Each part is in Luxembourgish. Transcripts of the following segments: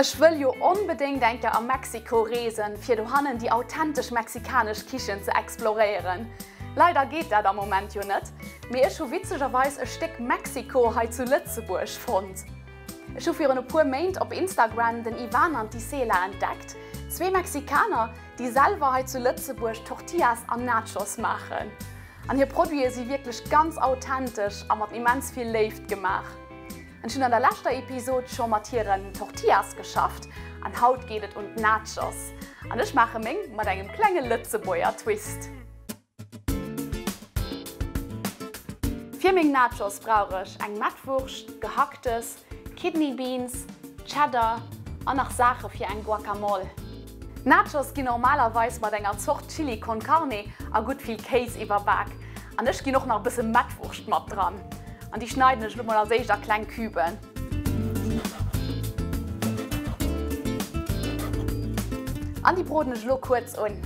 Ech wëll jo onbedéngt eng Kéier a Mexiko reesen, fir dohannen déi authentesch mexikanesch Kichen ze exploréieren. Leider geet dat am Moment jo net, mee ech hu witzegerweis e Stéck Mexiko hei zu Lëtzebuerg fonnt. Ech hu virun e puer Méint op Instagram den Ivan an d'Isela entdeckt, zwee Mexikaner, déi selwer hei zu Lëtzebuerg Tortillas an Nachos maachen. An hir Produite si wierklech ganz authentesch a mat immens vill Léift gemaach. Ech hunn an der leschter Episod scho mat hiren Tortillas geschafft an haut geet et un d'Nachos. An ech maache meng mat engem klenge Lëtzebuerger Twist. Fir meng Nachos brauch ech eng Mettwurscht, Gehacktes, Kidney Beans, Cheddar an nach Saache fir eng Guacamole. Nachos ginn normalerweis mat enger Zort Chili con Carne a gutt vill Kéis iwwerbak. An ech ginn och nach e bësse Mettwurscht mat dran. An déi schneiden ech elo mol als éischt a kleng Küben. An déi broden ech elo kuerz un.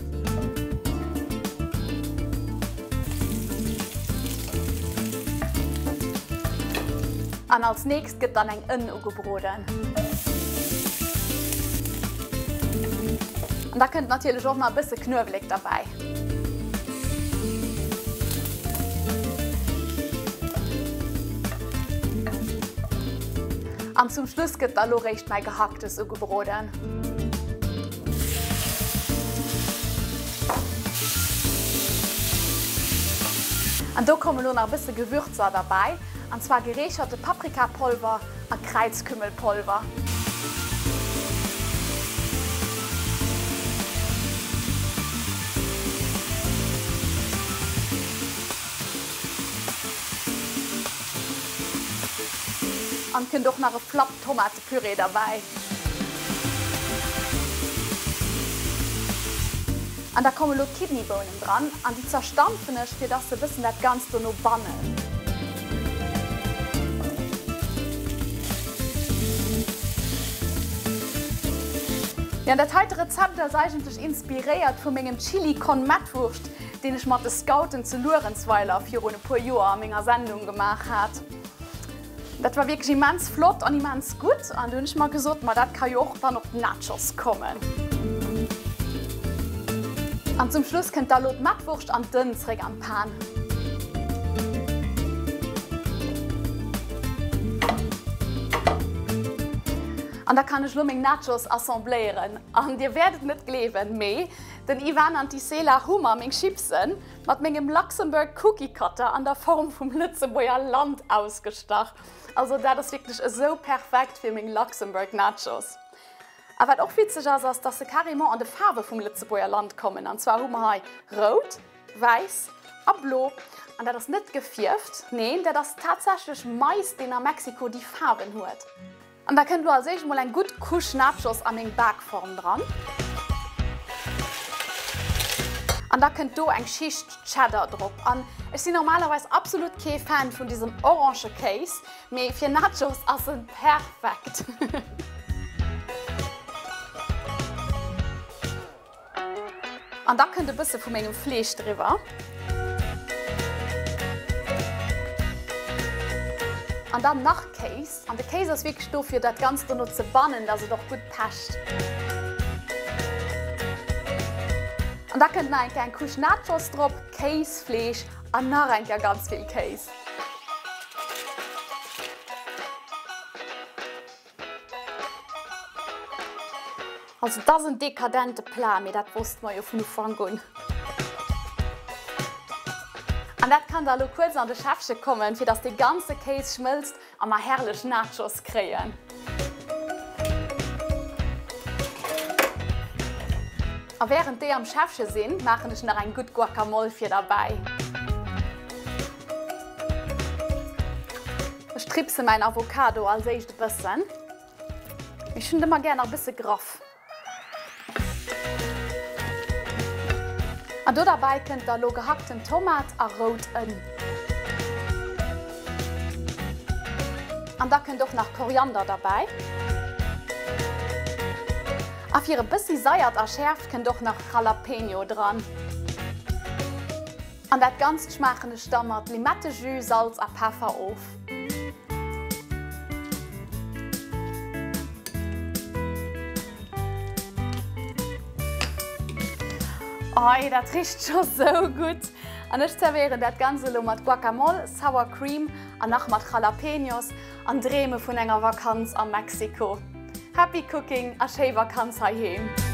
An als nächst gëtt dann eng Ënn ugebroden. An da kënnt natierlech och nach e bësse Knuewelek derbäi. An zum Schluss gëtt da lo réischt mäi Gehacktes ugebroden. An do kommen lo nach e bësse Gewürzer derbäi, an zwar gereecherte Paprikapolver a Kräizkümmelpolver. An kënnt och nach e Flapp Tomatepüree derbäi. An da komme lo d'Kidneybounen dran an déi zerstampfen ech fir dass se bëssen dat Ganzt dono bannen. Jo, an dat heite Rezept ass eigentlech inspiréiert vu mengem Chili con Mettwurscht, deen ech mat de Scouten zu Luerenzweiler virun e puer Joer a menger Sendung gemaach hat. Dat war wierklech immens flott an immens gutt an du hunn ech mer gesot, ma dat ka jo och dann op d'Nachos kommen. An zum Schluss kënnt da lo d'Mettwurscht an d'Ënn zréck an d'Pan. An da kann ech lo meng Nachos assembléieren. An dir wäert et net gleewen, mee den Ivan an d'Isela hu mer meng Chipsen Mat mengem Luxembourg Cookie Cutter an der Form vum Lëtzebuerger Land ausgestach. Also dat ass wierklech esou perfekt fir meng Luxembourg Nachos. A wat och witzeg ass, ass dass se carrément an de Faarwe vum Lëtzebuerger Land kommen. An zwar hu mer hei rout, wäiss a blo. An dat ass net gefierft, neen, dat ass tatsächlech Mais, deen a Mexiko déi Faarwen huet. An da kënnt lo als éischt mol eng gutt Couche Nachos a meng Bakform dran. An da kënnt do eng Schicht Cheddar drop. An ech sinn normalerweis absolut kee Fan vun diesem orange Kéis, mee fir Nachos ass en perfekt. An da kënnt e bësse vu mengem Fleesch driwwer. An dann nach Kéis. An de Kéis ass wierklech do fir dat Ganzt dono ze bannen, dass et och gutt pecht. An da kënnt nach eng Kéier eng Couche Nachos drop, Kéis, Fleesch an nach eng Kéier ganz vill Kéis. Also et ass en dekadente Plat, mee dat wosste mer jo vun Ufank un. An dat kann da lo kuerz an de Schäffche kommen, fir dass dee ganze Kéis schmëlzt a mer herrlech Nachos kréien. A wärend déi am Schäffche sinn, maachen ech nach eng gutt Guacamole fir derbäi. Ech tripse mäin Avocado als éischt e bëssen. Ech hunn et ëmmer gär nach e bësse graff. An do derbäi kënnt da lo gehackten Tomat a rout Ënn. An da kënnt och nach Koriander derbäi. A fir e bëssi Saiert a Schäerft kënnt och nach Jalapeño dran. An dat Ganzt schmaachen ech da mat Limettejus, Salz a Peffer of. Ei, dat richt scho sou gutt! An ech zerwéieren dat Ganzt elo mat Guacamole, Sour Cream an nach mat Jalapenos an dreeme vun enger Vakanz a Mexiko. Happy Cooking a schéi Vakanz heiheem!